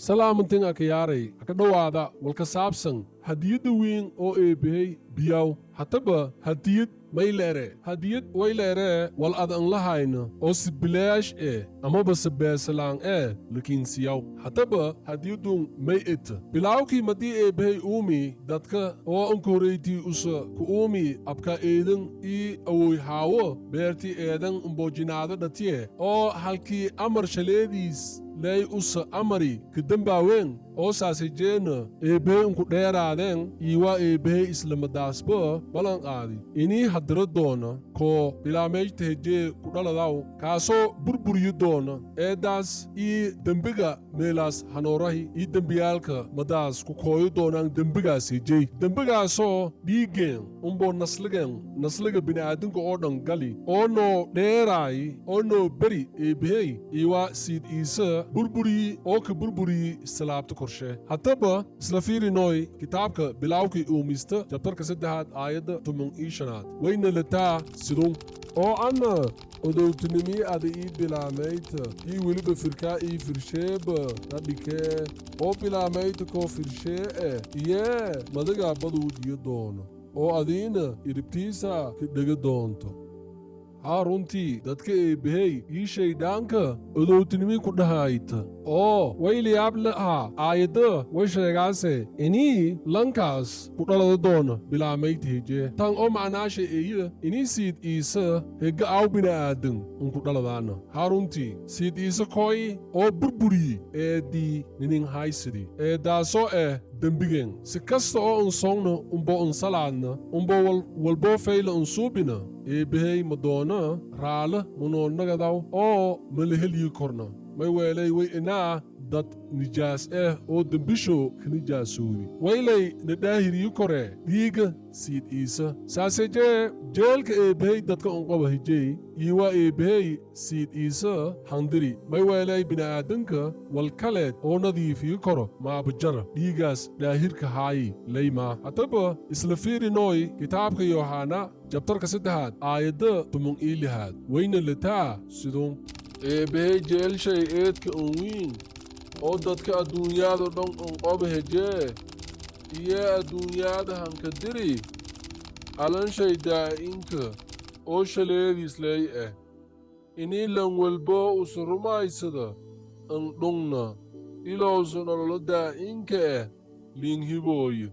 Salaamantin akhyaaray, haka dhowaada walka saabsan hadiyadda weyn oo eebbahey biyaw. Hataba hadiyad mayleere? Hadiyad wayleeree wal ad an lahayna oo si bilaash eh amaba se beesalaan ee lakiinsiyaw. Hataba hadiyadun may eta? Bilaawkii madii eebbahey uumi dadka oo anka horraytii usa ku uumi abka Eedan ii awoy Haawo beertii Eedan umboojinaado dhatiye oo halkii amar shaleediis ley usa amari ka dembaaween oo saasejeena eebbahey unku dheeraadeen, iiwaa eebbahey islamadaasba ballan qaadi inii haddira doona koo bilaamayta hejee ku dhaladaw, kaasoo burburiyi doona eeddaas ii dembiga meelaas hanoorahi ii dembiyaalka madaas ku kooyo doonaan dembigaas hejey, dembigaasoo dhiiggeen umboo nasligeen, nasliga bini'aadinka oo dhan gali oo noo dheeraayi oo noo beri eebbahey, iiwaa Siid Iise burburiyi oo ka burburiyi istilaabta korshe. Haddaba isla fiirinooy kitaabka Bilaawkii Uumista, jabtarka 3aad, aayadda 15aad. Wayna lataa sidun: "Oo anna odowtinimii ada ii bilaamayta ii weliba firkaa ii firsheeba dhadhikee, oo bilaamayta koo firshee eh iyee madagaa baduujiyo doono oo adiina iribtiisa ka dhega doonto." Haa, runtii dadka eebbahey ii shayddaanka odowtinimii ku dhahayta oo wayliyaab lahaa. Aayadda way sheegaase inii lankaas ku dhalada doona bilaamayta hejee, tan oo macnaasha eeya inii Siid Iise hegga aaw bini'aadan unku dhaladaana. Haa, runtii Siid Iise koy oo burburiyi eeddii ninin haysidi, eeddaasoo eh dembigeen. Si kasta oo un songna umbo un salaadna umbo walboo fayla un suubina, eebbahey ma doona raala munoonnagadaw oo ma la helyi korna. May weelay way inaa dad nijaas ah oo dembisho ka nijaasoodi. Waylay na dhaahiriyi koree dhiigga Siid Iise. Saasejee jeelka eebbahey dadka unqaba hijey iiwaa eebbahey Siid Iise handiri. May weelay bini'aadanka wal kaleed oo nadiifiyi koro maabajara, dhiigaas dhaahirka haayi laymaa. Haddaba isla fiirinooy kitaabka Yooxana, jabtarka 3aad, aayadda 16. Wayna lataa sidun: "Eebbahey jeelshay eedka un wiin oo dadka adduunyaado dhan unqoba hejee iyo adduunyaada hanka diri alanshay daa'inka oo shaleediisley ah, inii lan walbo usa rumaysada an dhungna ilowsa nololo daa'inka ah liinhibooyo."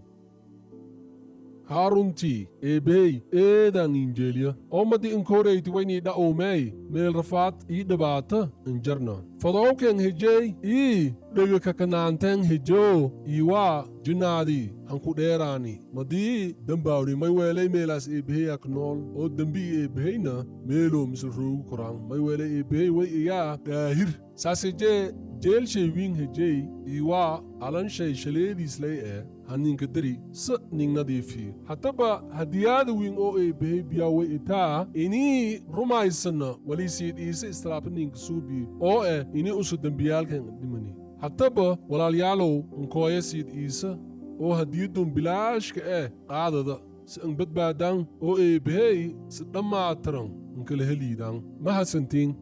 Haa, runtii eebbahey eedaan injeeliya oo madi inkoreyti waynii dha'uumey meel rafaad ii dhibaata injarna fadowken hejey ii dhega kakanaanteen hejoo iiwaa jinnaadii hanku dheeraani madii dembaawni. May weelay meelaas eebbaheyak nool oo dembi ii eebbaheyna meeloo misla roogu koraan. May weelay eebbahey way iyaa daahir. Saasejee jeelshay wiin hejey iiwaa alanshay shaleediisley ee haninka dari s ning nadiifi. Haddaba hadiyaada wiin oo eebbahey biyaa way itaa inii rumaysana walisiid Iise istraabta ninka suubi oo eh inii usa dembiyaalkan dhimani. Haddaba walaalyaalow, nkooya Siid Iise oo hadiyadun bilaashka eh qaadada si an badbaadaan oo eebbahey si dhammaatiran nkala heliidaan. Mahadsantiin.